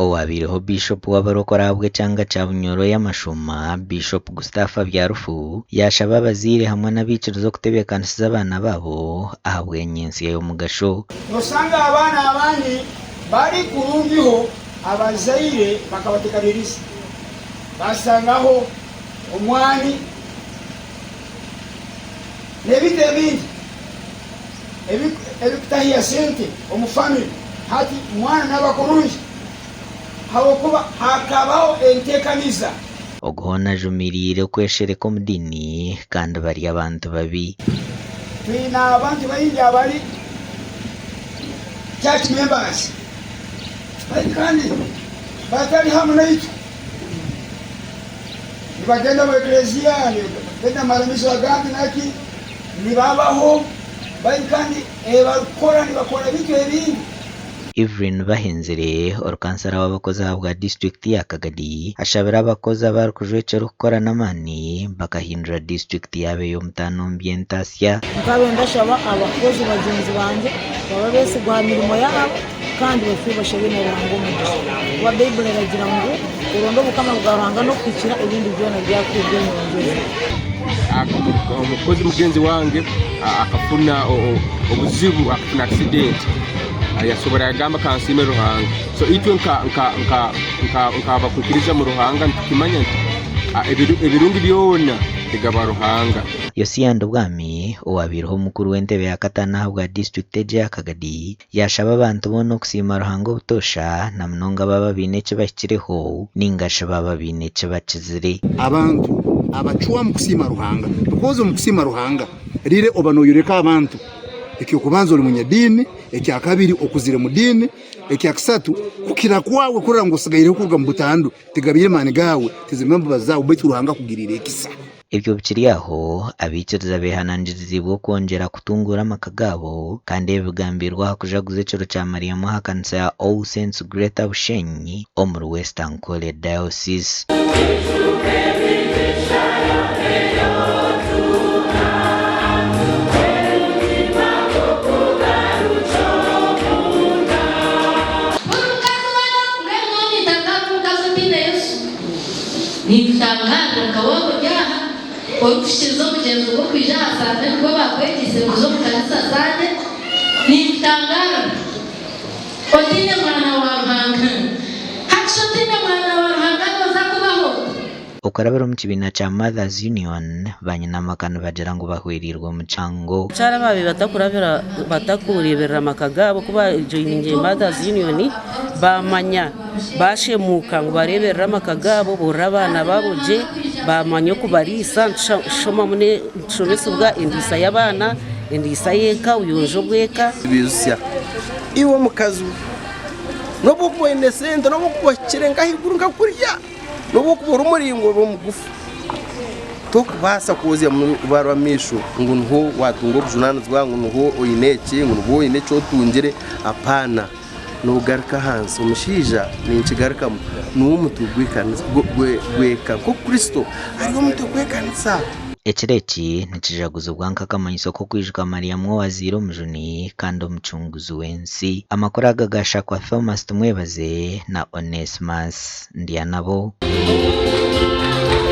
Owabaireho Biishopu w'abarokore ahabw'ekyanga kya Bunyoro ey'amashuuma, Biishopu Gustapha Byarufu yaashaba abazaire hamwe n'abaikiriza okutebeekanisiza abaana baabo ahabw'enyensya y'omugasho. Noshanga abaana abandi bari kurungiho abazaire bakabatekaniriza bashangaho omwani n'ebintu ebindi ebikutahiya sente omu family hati omwana naba kurungi habwokuba hakabaho entekaniza. Ogu hoona ajumiriire okweshereka omu diini kandi bari abantu babi. Twine abantu baingi abari church members baitu kandi batari hamu naitwe. Nibagenda omu eklezia, nibagenda omu maramizo agandi naki, nibabaho baitu kandi ebi barikukora nibakora ebintu ebindi. Evelyn Bahenzire, orukansara w'abakozi ahabwa disiturikiti ya Kagadi ashabire abakozi abarikujwekyera okukora n'amaani bakahindura disiturikiti yaabo ey'omutaano omu by'entaasya. Nkabe ndashaba abakozi bagyenzi bangye babe abeesigwa aha mirimo yaabo kandi bafube bashabe na Ruhanga omugisha. Kuba Baibuli eragira ngu oronde obukama bwa Ruhanga n'okuhikira ebindi byona byakuheebwa enyongyeza. Omukozi mugenzi wange akafuna obuzibu akafuna accident yasobora yagamba kansiime Ruhanga so itwe nkabakwikiriza mu Ruhanga nitukimanya nti ebirungi byona bigabwa Ruhanga. Yosia Ndubwami, owabaireho omukuru w'entebe ya kataano ahabwa disiturikiti egi eya Kagadi, yaashaba abantu boona okusiima Ruhanga obutoosha na munonga baaba baine eki bahikireho nainga shi baaba baine eki bakizire. Abantu abacwamu kusiima Ruhanga because omu kusiima Ruhanga rire oba noyoreka abantu eky'okubanza ori munyadiini, ekyakabiri okuzire mu diini, ekyakasatu kukira kwawe kurora ngu osigaireho kuruga mu butandu tigabaire maani gaawe tiziri mbabazi zaawe baitu Ruhanga akugiriire ekisa. Ebyo bikiri aho, abaikiriza beehanangiriziibwe okwongyera kutunguura amaka gaabo, kandi ebi bigambiirwe aha kujaguza ekiro kya Mariamu aha kanisa ya All Saints Greater Bushenyi omuri West Ankole Diocese. Buri mukazi waaba mbwenu waaba ointangaara omukazi otaine Yesu, Ninkutangaarira nka waaba ori aha orikuhikiiriza omugyenzo gw'okwija aha Sande nibwo baakwegyeise ngu za omu kanisa Sande. Ninkutangaarira otaine mwana wa Ruhanga. Hati shi otaine mwana wa Ruhanga nooza kubaho ota? Okurabira omu kibiina kya Mothers Union, banyinamaka nibagira ngu bahwereirwe omu kihango. Abakyara abaabaire batakurabira batakureeberera maka gaabo ku baajoiningire Mothers Union baamanya Baashemuuka ngu bareeberere amaka gaabo, boorore abaana baabo gye, baamanya oku bariisa. Nitushomesibwa endiisa y'abaana, endiisa y'eka, obuyonjo bw'eka. Baijutsya, Iwe omukazi we, n'obu okuba oine sente, n'obu okuba ohikire nk'ahaiguru nka kuriya, n'obu okuba ori muraingwa oba omugufu, tokubaasa kwozya barwa amaisho ngu niho waatunga obujunaanizibwa, ngu niho oine eki, ngu niho oine eki otungire, apaana. Noogaruka ahansi. Omushaija, ninkigarukamu, niwe omutwe gw'ekanisa, gw'eka, nk'oku Kristo ari omutwe gw'ekanisa. Ekiro eki nikijaguzibwa nk'akamanyiso k'okwijuka Mariamu owazaire Omujuni kandi Omucunguzi w'ensi. Amakuru aga gaashakwa Thomas Tumwebaze na Onesmus Ndyanabo.